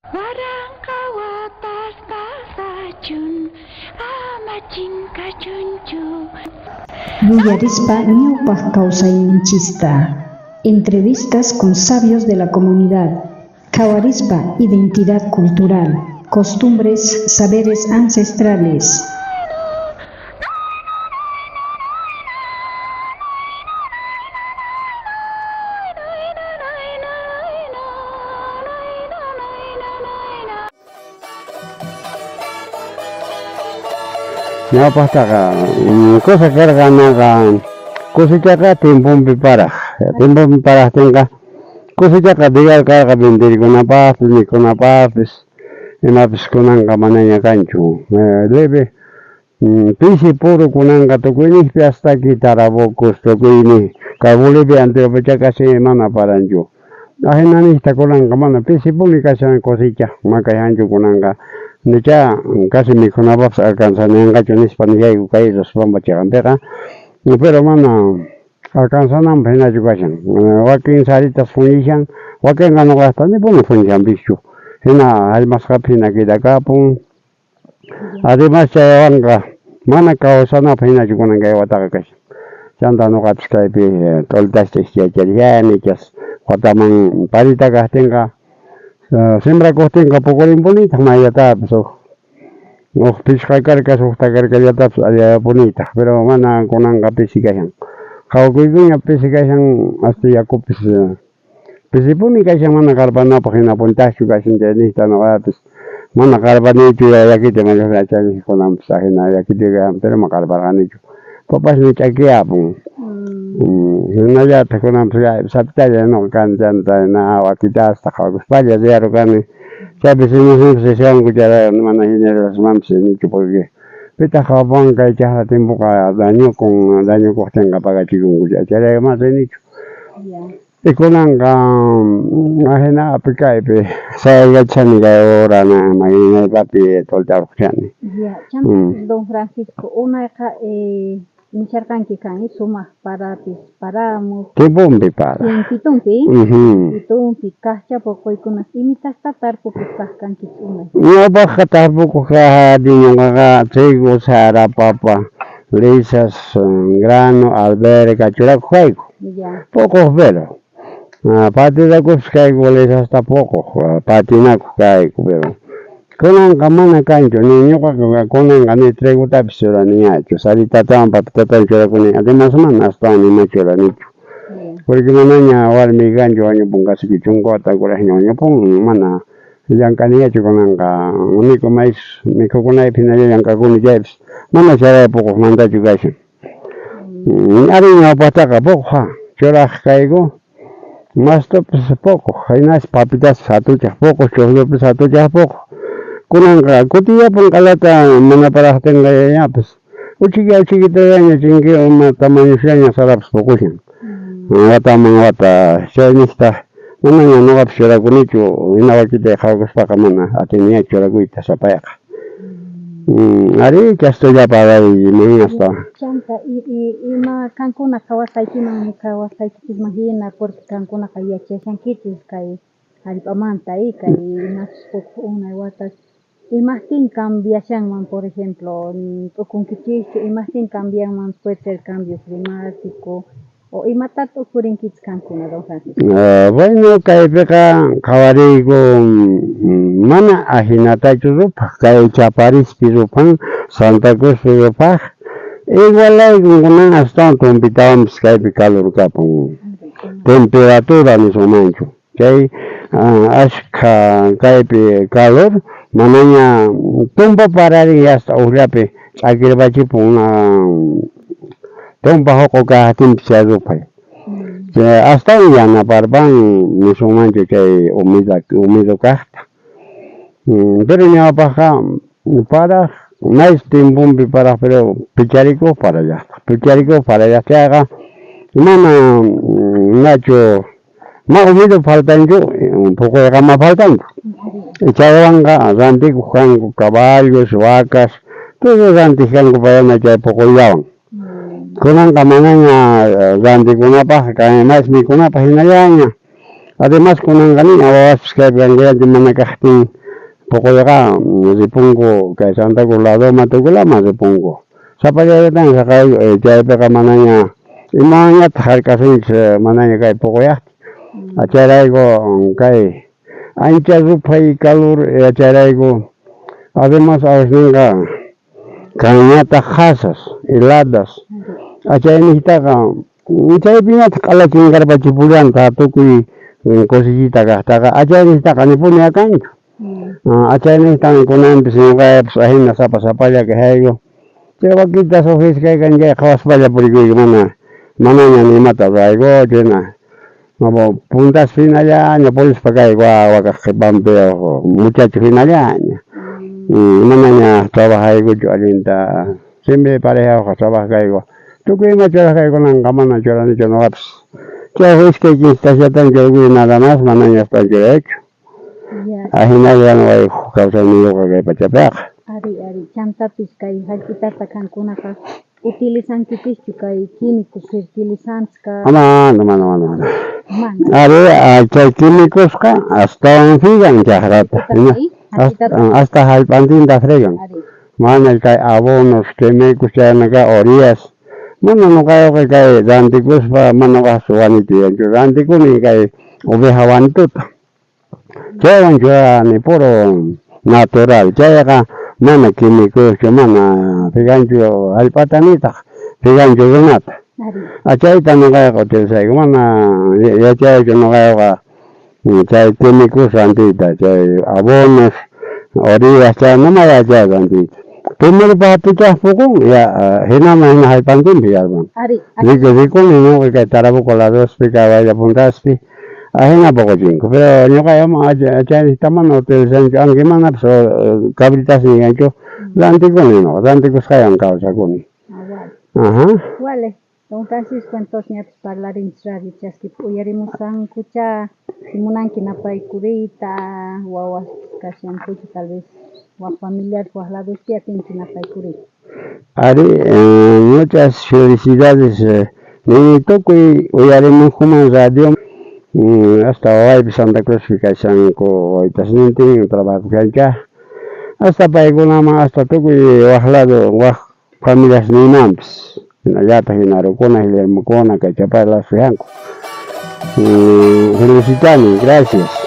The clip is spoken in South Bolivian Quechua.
Waranqa watas pasachun, ama chinkachunchu. Yuyarispa ñawpaq kawsayninchista. Entrevistas con sabios de la comunidad. Qhawarispa identidad cultural, costumbres, saberes ancestrales. Ñawpajtaqa cosa karqa naqa cosechaqa tiemponpi paraj, tiemponpi parajtinqa cosechaqa digal karqa venderikunapajpis mikhunapajpis imapis kunanqa manaña kanchu leve Pisi puru kunanqa tukuynejpi hasta aquí Tarabucos tukuynej kay Bolivia enteropichá casi mana paranchu. Ajina nejta kunanqa mana pisipuni kashan cosecha makayhanchu kunanqa nichá casi mikhunapajpis alcanzananqachu nispa nishayku kay Ruspampa cheqanpiqa pero mana alcanzananpaj jinachu kashan wakin saritas fuñishan wakenqa noqajta nipuni fuñishanpischu jina jallmasqapi jina quedakapun. Además chaywanqa mana kawsanapaj jinachu kunan kay wataqa kashan. Chanta noqapis kaypi t'oltasta iskaycharishani, chas wataman parita kajtinqa sembrakojtinqa poqorinpunitaj mayllatapis uj uj phishqa carcas ujta carcallatapis allayapunitaj, pero mana kunanqa pisi kashan. Qhawakuykuña pisi kashan hasta yakupis Pisipuni kashan mana qarpanapaj jinapuntajchu kashan chay nijta noqapis mana qarpanichu yakita chayniq kunanpis ajina yakita kashan pero mana qarparqanichu papasniy ch'akiyapun jinallataj kunanpis sapitalla noqa kani chanta jina wakitasta qhawakuspalla riyaru kani chaypi señorninpis rishanku chayrayku mana generosmanpis rinichu porque pitaj qhawapuwan kay chajra tiempoqa dañokun dañokojtenqa pagachikunku chayrayku mana rinichu. Y kunanqa ajinapi kaypi sayaykachani kay hora maynaypapi toltarqoshani. Ya, chanta don Francisco, unayqa nisharqanki kan sumaq parapis paramuq. Tiemponpi para. Tiempitunpi, tiempitunpi kajcha poqoykunas imitasta tarpukuq kaj kankichis unay. Ñawpaqqa tarpukuq kaj ñuqaqa trigo, sara, papa, lisas, grano, alberca churakuq kayku. Poqoq pero patidakuspis kayku lisasta poqoq patinakuq kayku pero kunanqa mana kanchu ni ñuqaqa kunanqa ni trigotapis churaniñachu saritatawan papitatawan churakuni además mana astawan nima churanichu porque manaña warmiy kanchu wañupun casi que chunka wata kurajña wañupun mana llank'aniñachu kunanqa único maychus mikhukunaypaq hinalla llank'akuni chaypis mana charay poqoqmantachu kashan. Arí ñawpaqtaqa poqoq churaq kayku, mastupis poqoq, hinaspa papitaspas hatuchaq poqoq, chuqllupis hatuchaq poqoq. Kunanqa kutiyapun q'alata mana paraqtinqa ñapis uchilla uchillitallaña chinki uma tamañosllaña sarapis poqoshan wataman wata. Chayniqtaq manaña ñuqapis churakunichu, hina wakitay qhawakuspaqa mana atiniñachu churakuyta sapayqa. Arí, chastollapa aray hasta. Chanta, ima kankuna qhawasqaykiman, qhawasqaykichisman hina, porque kankunaqa yachashankichis kay hallp'amanta, kay imachus huk unay watas, imajtin cambiashanman, por ejemplo, t'ukunkichischu, imajtin cambianman, puede ser cambio climático, o imata t'ukurinkichis kankuna, don Francisco? Bueno, kaypiqa qhawariyku mana ajinatachu ruphaq, kay Chaparispi ruphan, Santa Cruzpi ruphaq, igualaykun kunan astawan tumpitawanpis kaypi calor kapun, temperatura nisunmanchu, chay ashkha kaypi calor manaña tumpa pararin hasta ujllapi ch'akirpachipun tumpa joq'o kajtinpis chay ruphay. Chay astawan yanaparpan nisunmanchu chay humida humido kajta. Pero ñawpajqa paraj mays tiemponpi paraj pero picharikuq parallajtaj, picharikuq parallaj chayqa mana nachu ma humido faltanchu puquyqa ma faltanchu. Chaywanqa rantikuq kanku caballos, vacas, todo rantiq kanku payana chay puquyllawan. Kunanqa manaña rantikunapajqa kan mays mikhunapaj hinallaña. Además kunanqa niña wawaspis kaypi kankuyanchik mana kajtin poqoyqa ripunku kay Santa Cruz ladoman tukuylaman ripunku. Sapallayllatan saqayku chaypiqa manaña imawanñataq jark'asunchis manaña kay poqoyajtin. Chayrayku kay ancha ruphay calor chayrayku además a veces kanñataq qhasas, heladas, chaynejtaqa chaypiñataq q'ala chinkarpachipullanta tukuy cosechita kajtaqa achaynejtaqa nipuni akanchu. Achaynejtan kunanpis ñoqaypis ajina sapa sapalla kajayku chay wakinta uj iskay kan chay qhawaspalla purikuyku mana manaña ni imata ruwaykuchu hina puntaspi hinallaña purispa kayku wakaj qhepanpi muchacho hinallaña manaña trabajaykuchu allinta siempre parejayojqa trabajaj kayku tukuy ima churaj kayku kunanqa mana churanichu noqapis chay uj iskay kince churaykuni nada más manaña astawan churaychu. Ajinalla noqayku kawsayniyuqqa kay pachapiqa. Ari, ari, chantapis kay jallp'itata qankunaqa utilizankipischu kay químicos fertilizantes ka? Mana, mana, mana, mana. Mana. Ari, chay químicosqa astawan fregan chajrata. Hasta jallp'antinta fregan. Mana kay abonos, químicos chaynaka ureas. Mana noqayuqa kay rantikuspa mana waj wanitu yuyanchu. Rantikuni kay oveja wanituta. Chaywan churani puro natural. Chayqa mana químicoschu, mana freganchu jallp'ata nitaq freganchu runata. Chayta noqayqa utilizayku mana yachaychu noqayqa chay químicos rantiyta, chay abonos, ureas chay nama yachay rantiyta. Primero pichaj poqon ya hinaman hina jallp'antinpi yarpan. Rikuni ñuqa kay Tarabuco ladospi, kay Waylla Puntaspi ajina poqochinku. Pero ñuqa chaynejta mana utilizanchu, aunque manapis cabritasniy kanchu, rantikuni ñuqa, rantikusqaywan kawsakuni. Ajá. Vale. Don Francisco, entonces ñapis parlarinchis radio chaskipi uyarimusqankucha si munanki napaykuriyta wawas kashankuchu tal vez waj familiar waj ladospi atinki napaykuriyta. Ari, muchas felicidades nini tukuy uyarimunkuman radio hasta wawaypi Santa Cruzpi kashanku waytasnintin trabajakushanchá hasta paykunaman hasta tukuy waj lado waj familiasniymanpis hinallataq Jinarukuna, Guillermokuna kay Chapala laspi kanku. Felicitani, gracias.